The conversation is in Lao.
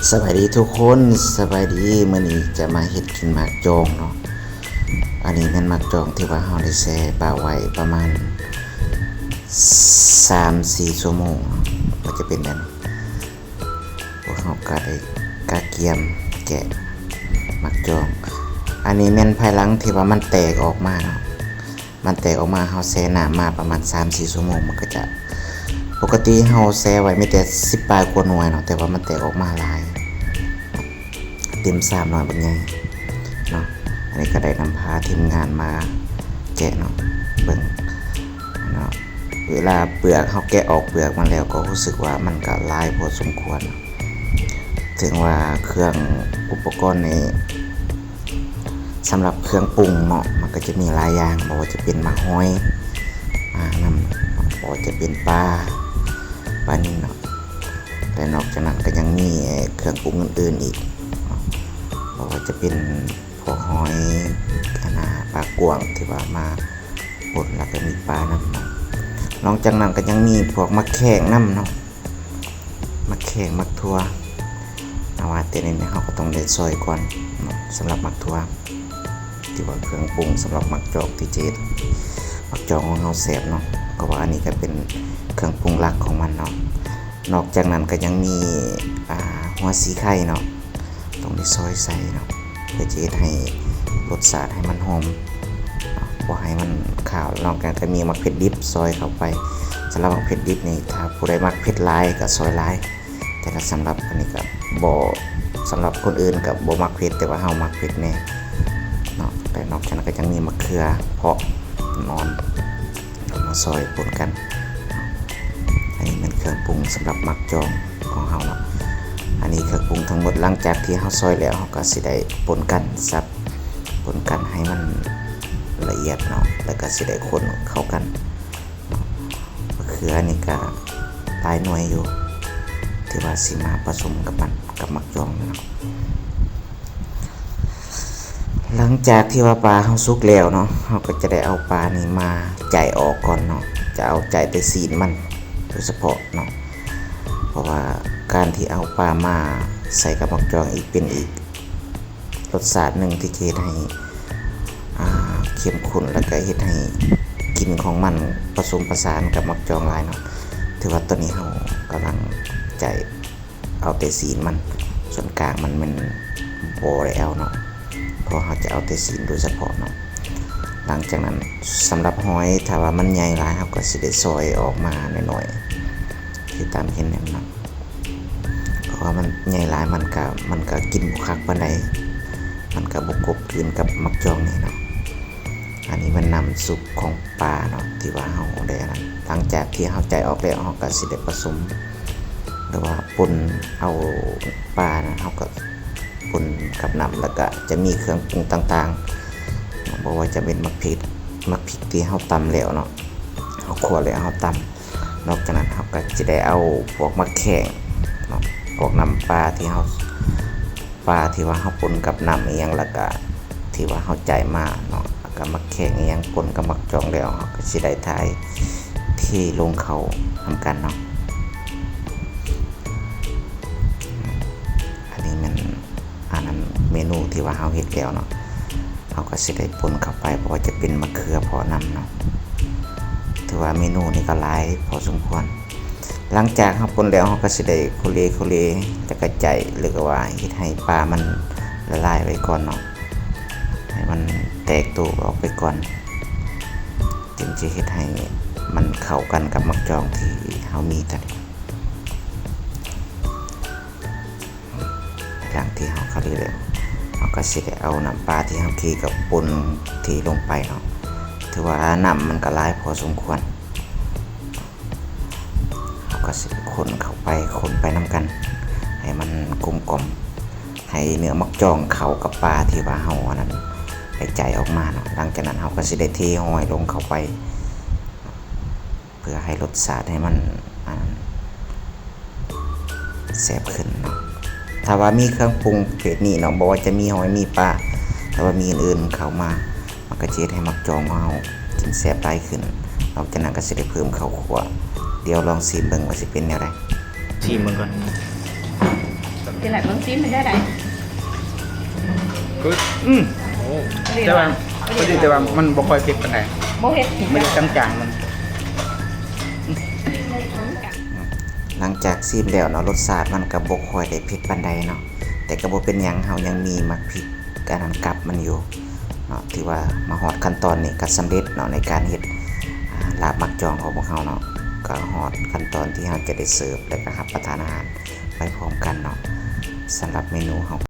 ສະບາຍດີທຸກຄົນ ສະບາຍດີ. ມື້ນີ້ຈະມາເຮັດກິນໝາກຈອງເນາະ. ອັນນີ້ແມ່ນໝາກຈອງທີ່ວ່າເຮົາໄດ້ແຊ່ປາໄວ້ປະມານສາມສີ່ຊົ່ວໂມງເນາະ ກໍຈະເປັນແບບນີ້. ພວກເຮົາກໍໄດ້ກະກຽມແກະໝາກຈອງ. ອັນນີ້ແມ່ນພາຍຫຼັງທີ່ວ່າມັນແຕກອອກມາເນາະ. ມັນແຕກອອກມາ ເຮົາແຊ່ນ້ຳມາປະມານສາມສີ່ຊົ່ວໂມງ ມັນກໍຈະ ປົກກະຕິເຮົາແຊ່ໄວ້ມີແຕ່ສິບປາຍກວ່າໜ່ວຍເນາະ ແຕ່ວ່າມັນແຕກອອກມາຫຼາຍ ເຕັມຊາມນ້ອຍບັກໃຫຍ່ເນາະ. ອັນນີ້ກໍໄດ້ນຳພາທີມງານມາແກະເນາະ ເບິ່ງເນາະ. ເວລາເປືອກ ເຮົາແກະອອກເປືອກມັນແລ້ວ ກໍຮູ້ສຶກວ່າມັນກໍຫຼາຍພໍສົມຄວນ. ເຖິງວ່າເຄື່ອງອຸປະກອນນີ້ ສຳລັບເຄື່ອງປຸງເນາະ ມັນກໍຈະມີຫຼາຍຢ່າງ ບໍ່ວ່າຈະເປັນໝາກຫອຍ ອາ ນຳ ບໍ່ວ່າຈະເປັນປາ ປານິນເນາະ. ແລະ ນອກຈາກນັ້ນກໍຍັງມີເຄື່ອງປຸງອື່ນໆອີກເນາະ ບໍ່ວ່າຈະເປັນພວກຫອຍ ອັນນາ ປາກວ້າງທີ່ວ່າມາປົນ ແລ້ວກໍມີປານຳເນາະ. ນອກຈາກນັ້ນກໍຍັງມີພວກໝາກແຂ້ງນຳເນາະ. ໝາກແຂ້ງ ໝາກຖົ່ວ ເອົາວ່າແຕ່ນີ້ເຮົາກໍຕ້ອງໄດ້ຊອຍກ່ອນເນາະ. ສຳລັບໝາກຖົ່ວ ທີ່ວ່າເຄື່ອງປຸງສຳລັບໝາກຈອງທີ່ຈະເຮັດໝາກຈອງຂອງເຮົາແຊບເນາະ ເພາະວ່າອັນນີ້ກໍເປັນເຄື່ອງປຸງຫຼັກຂອງມັນເນາະ. ນອກຈາກນັ້ນກໍຍັງມີ ອາ ຫົວສີໄຄເນາະ ຕ້ອງໄດ້ຊອຍໃສ່ເນາະ ເພື່ອຈະເຮັດໃຫ້ລົດຊາດໃຫ້ມັນຫອມເນາະ ບໍ່ໃຫ້ມັນຄາວ. ນອກນັ້ນກໍມີໝາກເຜັດດິບຊອຍເຂົ້າໄປ. ສຳລັບໝາກເຜັດດິບນີ້ ຖ້າຜູ້ໃດມັກເຜັດຫຼາຍກໍຊອຍຫຼາຍ ແຕ່ວ່າສຳລັບອັນນີ້ກໍບໍ່ ສຳລັບຄົນອື່ນກໍບໍ່ມັກເຜັດ ແຕ່ວ່າເຮົາມັກເຜັດແດ່ເນາະ. ແລະ ນອກຈາກນັ້ນກໍຍັງມີໝາກເຂືອເປາະໜອນ ເອົາມາຊອຍປົນກັນ. ອັນນີ້ແມ່ນເຄື່ອງປຸງສຳລັບໝາກຈອງຂອງເຮົາເນາະ. ອັນນີ້ເຄື່ອງປຸງທັງໝົດ ຫຼັງຈາກທີ່ເຮົາຊອຍແລ້ວ ເຮົາກໍຊິໄດ້ປົນກັນ ສັບປົນກັນໃຫ້ມັນລະອຽດເນາະ ແລ້ວກໍຊິໄດ້ຄົນເຂົ້າກັນ. ມະເຂືອນີ້ກະຫຼາຍໜ່ວຍຢູ່ ທີ່ວ່າຊິມາປະສົມກັບມັນ ກັບໝາກຈອງເນາະ. ຫຼັງຈາກທີ່ວ່າປາເຮົາສຸກແລ້ວເນາະ ເຮົາກໍຈະໄດ້ເອົາປານີ້ມາໄຈອອກກ່ອນເນາະ ຈະເອົາໄຈແຕ່ຊີ້ນມັນໂດຍສະເພາະເນາະ ເພາະວ່າການທີ່ເອົາປາມາໃສ່ກັບໝາກຈອງອີກ ເປັນອີກ ລົດຊາດໜຶ່ງທີ່ຈະເຮັດໃຫ້ ອ່າ ເຂັ້ມຂຸ້ນ ແລ້ວກະເຮັດໃຫ້ກິ່ນຂອງມັນປະສົມປະສານກັບໝາກຈອງຫຼາຍເນາະ. ຖືວ່າຕອນນີ້ເຮົາກຳລັງໄຈເອົາແຕ່ຊີ້ນມັນ ສ່ວນກາງມັນແມ່ນບໍ່ໄດ້ເອົາເນາະ ເພາະເຮົາຈະເອົາແຕ່ຊີ້ນໂດຍສະເພາະເນາະ. ຫຼັງຈາກນັ້ນ ສຳລັບຫອຍ ຖ້າວ່າມັນໃຫຍ່ຫຼາຍ ເຮົາກໍຊິໄດ້ຊອຍອອກມາໜ້ອຍໆ ຄືຕາມເຫັນນັ້ນເນາະ. ເພາະວ່າມັນໃຫຍ່ຫຼາຍ ມັນກະ ມັນກະກິນບໍ່ຄັກປານໃດ ມັນກະບໍ່ກົບກືນກັບໝາກຈອງນີ້ເນາະ. ອັນນີ້ແມ່ນນ້ຳຊຸບຂອງປາເນາະ ທີ່ວ່າເຮົາໄດ້ອັນນັ້ນ. ຫຼັງຈາກທີ່ເຮົາໄຈອອກແລ້ວ ເຮົາກະຊິໄດ້ປະສົມ ຫຼືວ່າປົນເອົາປານະ ເຮົາກະປົນກັບນ້ຳ ແລ້ວກະຈະມີເຄື່ອງປຸງຕ່າງໆ ບໍ່ວ່າຈະເປັນໝາກເຜັດ ໝາກພິກທີ່ເຮົາຕຳແລ້ວເນາະ ເຮົາຂົ້ວແລ້ວເຮົາຕຳ. ນອກຈາກນັ້ນເຮົາກໍຈະໄດ້ເອົາພວກໝາກແຂ້ງເນາະ ພວກນ້ຳປາທີ່ເຮົາ ປາທີ່ວ່າເຮົາປົນກັບນ້ຳອີ່ຫຍັງ ແລ້ວກະທີ່ວ່າເຮົາໄຈມາເນາະ ແລ້ວກະໝາກແຂ້ງອີ່ຫຍັງປົນກັບໝາກຈອງແລ້ວ ເຮົາກໍຊິໄດ້ຖ່າຍເທລົງເຂົ້ານຳກັນເນາະ. ອັນນີ້ແມ່ນ ອັນນັ້ນເມນູທີ່ວ່າເຮົາເຮັດແລ້ວເນາະ ເຮົາກໍຊິໄດ້ປົນເຂົ້າໄປ ເພາະວ່າຈະເປັນມະເຂືອເປາະນຳເນາະ. ຖືວ່າເມນູນີ້ກໍຫຼາຍພໍສົມຄວນ. ຫຼັງຈາກເຮົາປົນແລ້ວ ເຮົາກໍຊິໄດ້ໂຄເລໂຄເລ ແລ້ວກໍໄຈ ຫຼືວ່າເຮັດໃຫ້ປາມັນລະລາຍໄວ້ກ່ອນເນາະ ໃຫ້ມັນແຕກໂຕອອກໄປກ່ອນ ຈຶ່ງຈະເຮັດໃຫ້ມັນເຂົ້າກັນກັບໝາກຈອງທີ່ເຮົາມີຕອນນີ້. ຫຼັງຈາກທີ່ເຮົາເຂົ້າໄດ້ແລ້ວ ເຮົາກໍຊິໄດ້ເອົານ້ຳປາທີ່ເຮົາເຄກັບປົນເທລົງໄປເນາະ. ຖືວ່ານ້ຳມັນກໍຫຼາຍພໍສົມຄວນ ເຮົາກໍຊິຄົນເຂົ້າໄປ ຄົນໄປນຳກັນ ໃຫ້ມັນກົມກ່ອມ ໃຫ້ເນື້ອໝາກຈອງເຂົ້າກັບປາທີ່ວ່າເຮົາອັນນັ້ນໄປໄຈອອກມາເນາະ. ຫຼັງຈາກນັ້ນເຮົາກໍຊິໄດ້ເທຫອຍລົງເຂົ້າໄປ ເພື່ອໃຫ້ລົດຊາດໃຫ້ມັນ ອັນ ແຊບຂຶ້ນເນາະ. ຖ້າວ່າມີເຄື່ອງປຸງປະເພດນີ້ເນາະ ບໍ່ວ່າຈະມີຫອຍ ມີປາ ຫຼືວ່າມີອື່ນໆເຂົ້າມາ ມັນກໍຈະເຮັດໃຫ້ໝາກຈອງຂອງເຮົາກິນແຊບຫຼາຍຂຶ້ນ. ນອກຈາກນັ້ນກໍຊິໄດ້ເພີ່ມເຂົ້າຂົ້ວ. ດຽວລອງຊີມເບິ່ງວ່າຊິເປັນແນວໃດ. ຊີມເບິ່ງກ່ອນ. ຊິໃຫ້ເບິ່ງຊີມເປັນຈັ່ງໃດ? Good. ອືມ ໂອ້ ແຕ່ວ່າ ພໍດີ ແຕ່ວ່າມັນບໍ່ຄ່ອຍເຜັດປານໃດ. ບໍ່ເຜັດ ມັນຈາງໆ ມັນ. ຫຼັງຈາກຊີມແລ້ວເນາະ ລົດຊາດມັນກໍບໍ່ຄ່ອຍໄດ້ເຜັດປານໃດເນາະ ແຕ່ກໍບໍ່ເປັນຫຍັງ ເຮົາຍັງມີໝາກພິກ ກະນັ້ນກັບມັນຢູ່ເນາະ. ຖືວ່າມາຮອດຂັ້ນຕອນນີ້ກໍສຳເລັດເນາະ ໃນການເຮັດ ອາ ລາບໝາກຈອງຂອງພວກເຮົາເນາະ. ກໍຮອດຂັ້ນຕອນທີ່ເຮົາຈະໄດ້ເສີບ ແລະກໍຮັບປະທານອາຫານໄປພ້ອມກັນເນາະ. ສຳລັບເມນູເຮົາ